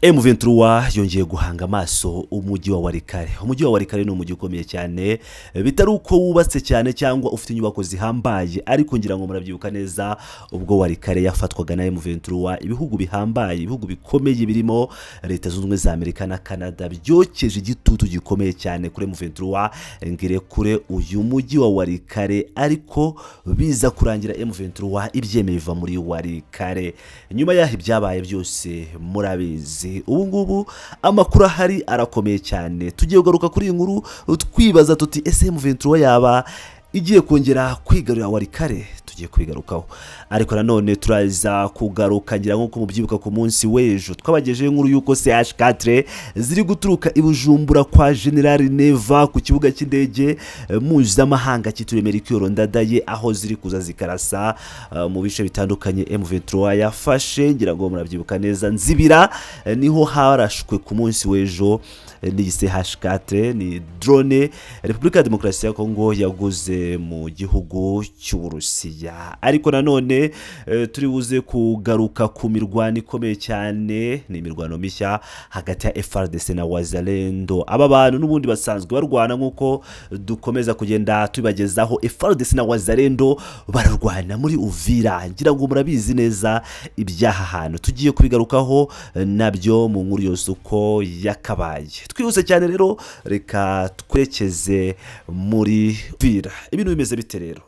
M23 yongeye guhanga amaso umujyi wa Walikale. Umujyi wa Walikale ni umujyi ukomeye cyane, bitari uko wubatse cyane cyangwa ufite inyubako zihambaye, ariko ngira ngo murabyibuka neza ubwo Walikale yafatwaga na M23, ibihugu bihambaye, ibihugu bikomeye birimo Leta Zunze Ubumwe za Amerika na Canada byokeje igitutu gikomeye cyane kuri M23 ngo irekure uyu mujyi wa Walikale, ariko biza kurangira M23 ibyemeye iva muri Walikale. Nyuma y'aho ibyabaye byose murabizi. Ubu ngubu amakuru ahari arakomeye cyane. Tugiye kugaruka kuri iyi nkuru twibaza tuti: ese M23 yaba igiye kongera kwigarurira Walikale? Tugiye kubigarukaho, ariko nanone turaza kugaruka, ngira nk'uko mubyibuka, ku munsi w'ejo twabagejeho inkuru y'uko CH4 ziri guturuka i Bujumbura kwa General Neva ku kibuga cy'indege mpuzamahanga cyitiriwe Melchior Ndadaye, aho ziri kuza zikarasa mu bice bitandukanye M23 yafashe. Ngira ngo murabyibuka neza, Nzibira niho harashwe ku munsi w'ejo n'iyi CH4, ni drone Repubulika ya Demokarasi ya Kongo yaguze mu gihugu cy'Uburusiya. Ariko nanone turi buze kugaruka ku mirwano ikomeye cyane, ni imirwano mishya hagati ya FARDC na Wazalendo. Aba bantu n'ubundi basanzwe barwana, nk'uko dukomeza kugenda tubibagezaho. FARDC na Wazalendo bararwana muri Uvira, ngira ngo murabizi neza ibyaha hantu. Tugiye kubigarukaho nabyo mu nkuru yose uko yakabaye. Twihuse cyane rero, reka twerekeze muri Uvira. Ibintu bimeze bite rero?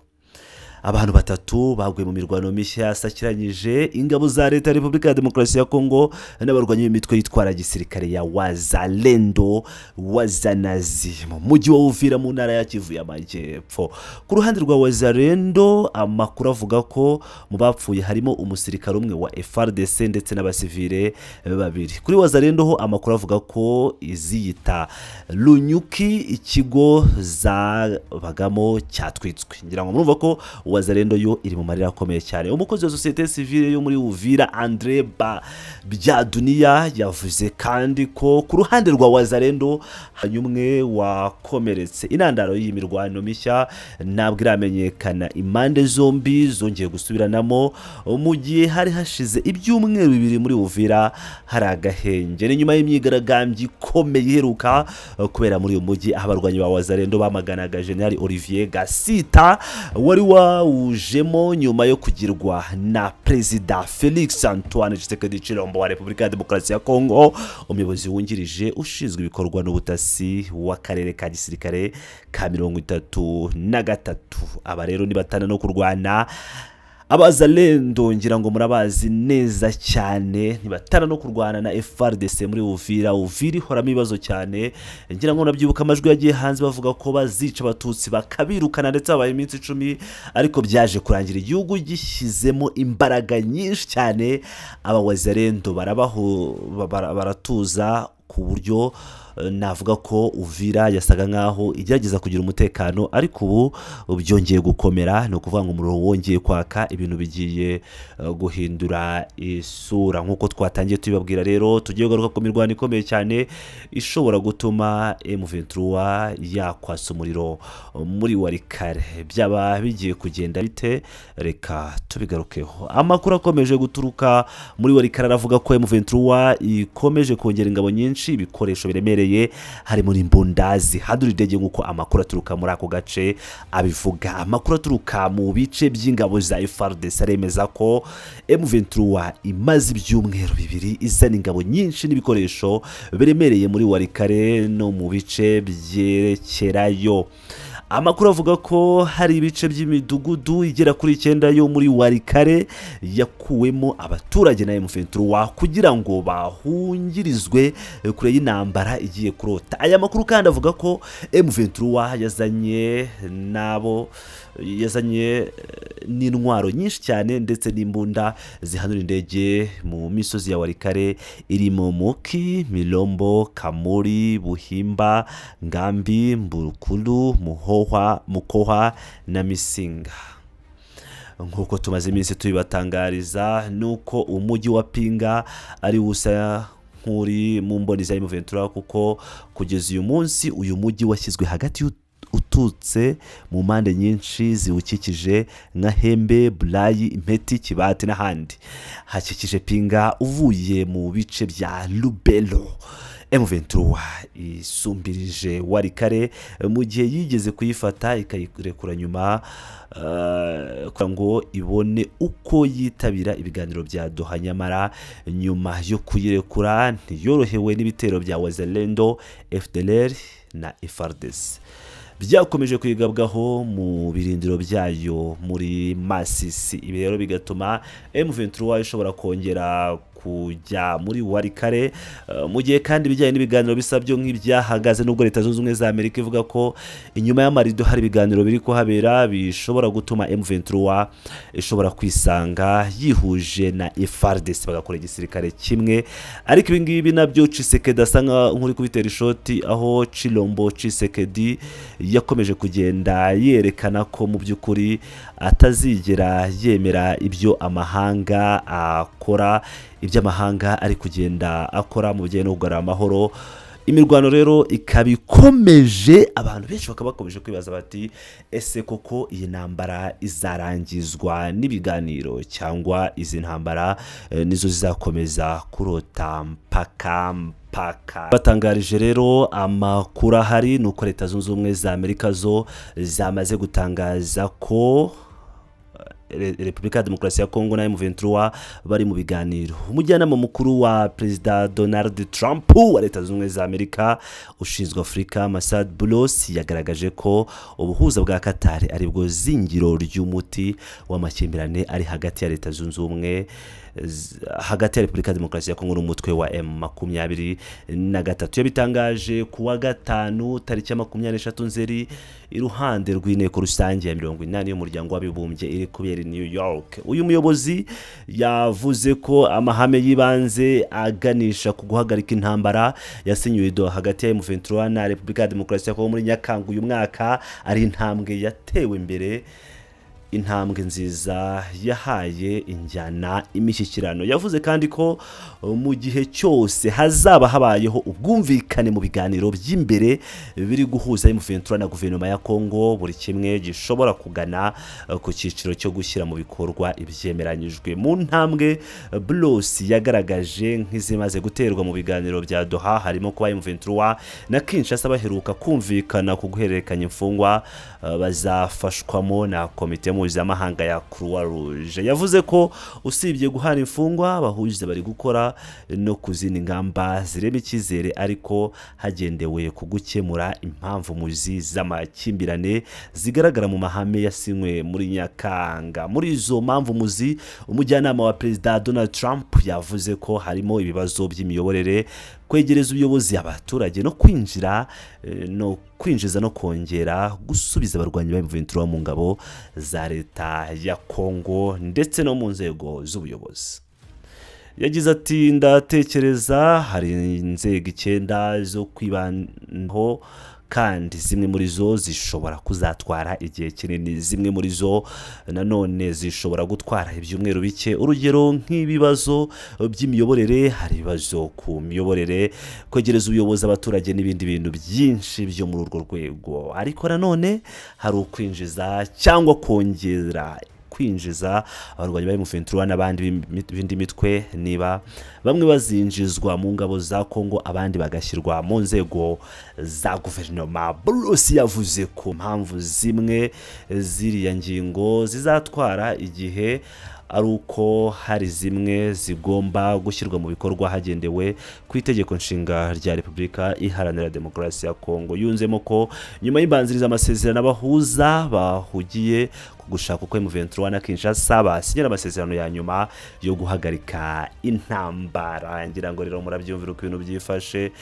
Abantu batatu baguye mu mirwano mishya yasakiranyije ingabo za Leta ya Repubulika ya Demokarasi ya Kongo n'abarwanyi b'imitwe yitwara gisirikare ya Wazalendo Wazanazi mu mujyi wa Uvira mu ntara ya Kivu y'Amajyepfo. Ku ruhande rwa Wazalendo, amakuru avuga ko mu bapfuye harimo umusirikare umwe wa FARDC ndetse n'abasivile babiri. Kuri Wazalendo ho amakuru avuga ko iziyita Runyuki ikigo zabagamo cyatwitswe. Ngira ngo murumva ko Wazalendo yo iri mu marira akomeye cyane. Umukozi wa sosiyete sivile yo muri Uvira, Andre Ba Byaduniya, yavuze kandi ko ku ruhande rwa Wazalendo hanyuma umwe wakomeretse. Intandaro y'iyi mirwano mishya ntabwo iramenyekana. Impande zombi zongeye gusubiranamo mu gihe hari hashize ibyumweru 2 muri Uvira hari agahenge. Ni nyuma y'imyigaragambyo ikomeye iheruka kubera muri uyu mujyi, aho abarwanyi ba Wazalendo bamaganaga General Olivier Gasita wari wawujemo nyuma yo kugirwa na Perezida Felix Antoine Tshisekedi Tshilombo wa Repubulika ya Demokarasi ya Kongo umuyobozi wungirije ushinzwe ibikorwa n'ubutasi w'akarere ka gisirikare ka 33. Aba rero nibatana no kurwana, Abazalendo ngira ngo murabazi neza cyane, ntibatana no kurwana na FARDC muri Uvira. Uvira ihoramo ibibazo cyane. Ngira ngo nabyibuka amajwi yagiye hanze bavuga ko bazica Abatutsi bakabirukana, ndetse habaye iminsi 10, ariko byaje kurangira igihugu gishyizemo imbaraga nyinshi cyane, aba Wazalendo barabaho baratuza, ku buryo navuga ko Uvira yasaga nkaho igerageza kugira umutekano, ariko ubu byongeye gukomera. Ni ukuvuga ngo umuriro wongeye kwaka, ibintu bigiye guhindura isura. Nk'uko twatangiye tubibabwira rero, tugiye kugaruka ku mirwano ikomeye cyane ishobora gutuma M23 yakwasa umuriro muri Walikale. Byaba bigiye kugenda bite? Reka tubigarukeho. Amakuru akomeje guturuka muri Walikale aravuga ko M23 ikomeje kongera ingabo nyinshi, ibikoresho biremereye, harimo n'imbunda zihadura indege, nk'uko amakuru aturuka muri ako gace abivuga. Amakuru aturuka mu bice by'ingabo za FARDC aremeza ko M23 imaze ibyumweru 2 izana ingabo nyinshi n'ibikoresho biremereye muri Walikale no mu bice byerekerayo. Amakuru avuga ko hari ibice by'imidugudu igera kuri 9 yo muri Walikale yakuwemo abaturage na M23 kugira ngo bahungirizwe kure y'intambara igiye kurota. Aya makuru kandi avuga ko M23 yazanye nabo, yazanye n'intwaro nyinshi cyane ndetse n'imbunda zihanura indege mu misozi ya Walikale irimo Muki, Milombo, Kamuri, Buhimba, Ngambi, Mburukuru, Muhohwa, Mukohwa na Misinga. Nk'uko tumaze iminsi tubibatangariza, ni uko umujyi wa Pinga ari usa nk'uri mu mboni za M23, kuko kugeza uyu munsi uyu mujyi washyizwe hagati ututse mu mpande nyinshi ziwukikije nka Hembe, Burayi, Impeti, Kibati n'ahandi hakikije Pinga uvuye mu bice bya Lubero. M23 isumbirije Warikare mu gihe yigeze kuyifata ikayirekura nyuma kugira ngo ibone uko yitabira ibiganiro bya Doha. Nyamara nyuma yo kuyirekura ntiyorohewe n'ibitero bya Wazalendo, FDLR na FARDC byakomeje kwigabwaho mu birindiro byayo muri Masisi. Ibi rero bigatuma M23 ishobora kongera kujya muri Warikare, mu gihe kandi ibijyanye n'ibiganiro bisa byo nk'ibyahagaze, nubwo Leta Zunze Ubumwe za Amerika ivuga ko inyuma y'amarido hari ibiganiro biri kuhabera bishobora gutuma M23 ishobora kwisanga yihuje na FARDC bagakora igisirikare kimwe. Ariko ibi ngibi nabyo Tshisekedi asa nk'uri kubitera ishoti, aho Chilombo Tshisekedi yakomeje kugenda yerekana ko mu by'ukuri atazigera yemera ibyo amahanga akora, ibyo amahanga ari kugenda akora mu bijyanye no kugarura amahoro. Imirwano rero ikaba ikomeje, abantu benshi bakaba bakomeje kwibaza bati: "Ese koko iyi ntambara izarangizwa n'ibiganiro, cyangwa izi ntambara nizo zizakomeza kurota mpaka mpaka?" Batangarije rero amakuru ahari ni uko Leta Zunze Ubumwe za Amerika zo zamaze gutangaza ko Repubulika ya Demokarasi ya Kongo na M23 bari mu biganiro. Umujyanama mukuru wa Perezida Donald Trump wa Leta Zunze Ubumwe za Amerika ushinzwe Afurika, Masad Bulos, yagaragaje ko ubuhuza bwa Qatar aribwo zingiro ry'umuti w'amakimbirane ari hagati ya Leta Zunze Ubumwe hagati ya Repubulika ya Demokarasi ya Kongo n'umutwe wa M23. Yabitangaje ku wa gatanu tariki ya 23 Nzeri, iruhande rw'inteko rusange ya 80 y'Umuryango w'Abibumbye iri kubera i New York. Uyu muyobozi yavuze ko amahame y'ibanze aganisha ku guhagarika intambara yasinyiwe i Doha hagati ya M23 na Repubulika ya Demokarasi ya Kongo muri Nyakanga uyu mwaka ari intambwe yatewe imbere, intambwe nziza yahaye injyana imishyikirano. Yavuze kandi ko mu gihe cyose hazaba habayeho ubwumvikane mu biganiro by'imbere biri guhuza M23 na guverinoma ya Kongo, buri kimwe gishobora kugana ku cyiciro cyo gushyira mu bikorwa ibyemeranyijwe. Mu ntambwe Blos yagaragaje nk'izimaze guterwa mu biganiro bya Doha harimo kuba M23 na Kinshasa baheruka kumvikana ku guhererekanya imfungwa bazafashwamo na komite mpuzamahanga ya Croix Rouge. Yavuze ko usibye guhana imfungwa, abahuza bari gukora no ku zindi ngamba zirema icyizere, ariko hagendewe ku gukemura impamvu muzi z'amakimbirane zigaragara mu mahame yasinywe muri Nyakanga. Muri izo mpamvu muzi, umujyanama wa Perezida Donald Trump yavuze ko harimo ibibazo by'imiyoborere, kwegereza ubuyobozi abaturage, no kwinjira no kwinjiza no kongera gusubiza abarwanyi ba M23 mu ngabo za leta ya Kongo ndetse no mu nzego z'ubuyobozi. Yagize ati: "Ndatekereza hari inzego 9 zo kwibandaho, kandi zimwe muri zo zishobora kuzatwara igihe kinini, zimwe muri zo nanone zishobora gutwara ibyumweru bike. Urugero nk'ibibazo by'imiyoborere, hari ibibazo ku miyoborere, kwegereza ubuyobozi abaturage n'ibindi bintu byinshi byo muri urwo rwego. Ariko nanone hari ukwinjiza cyangwa kongera kwinjiza abarwanyi ba M23 n'abandi b'indi mitwe, niba bamwe bazinjizwa mu ngabo za Kongo, abandi bagashyirwa mu nzego za guverinoma." Bruce yavuze ku mpamvu zimwe ziriya ngingo zizatwara igihe ari uko hari zimwe zigomba gushyirwa mu bikorwa hagendewe ku itegeko nshinga rya Repubulika Iharanira Demokarasi ya Kongo. Yunzemo ko nyuma y'imbanziriza amasezerano, abahuza bahugiye ku gushaka uko M23 na Kinshasa basinyira amasezerano ya nyuma yo guhagarika intambara. Ngira ngo rero murabyumvira uko ibintu byifashe.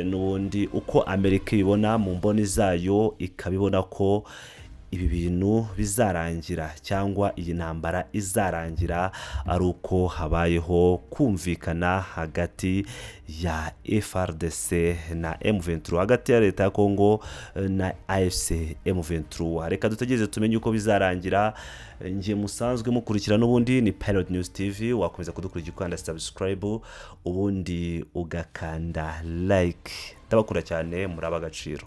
N'ubundi uko Amerika ibibona mu mboni zayo, ikabibona ko ibi bintu bizarangira cyangwa iyi ntambara izarangira ari uko habayeho kumvikana hagati ya FARDC na M23, hagati ya leta ya Kongo na AFC M23. Reka dutegereze tumenye uko bizarangira. Njye musanzwe mukurikira n'ubundi ni Pilot News TV. Wakomeza kudukurikira ukanda subscribe, ubundi ugakanda like. Ndabakunda cyane, muri ab'agaciro.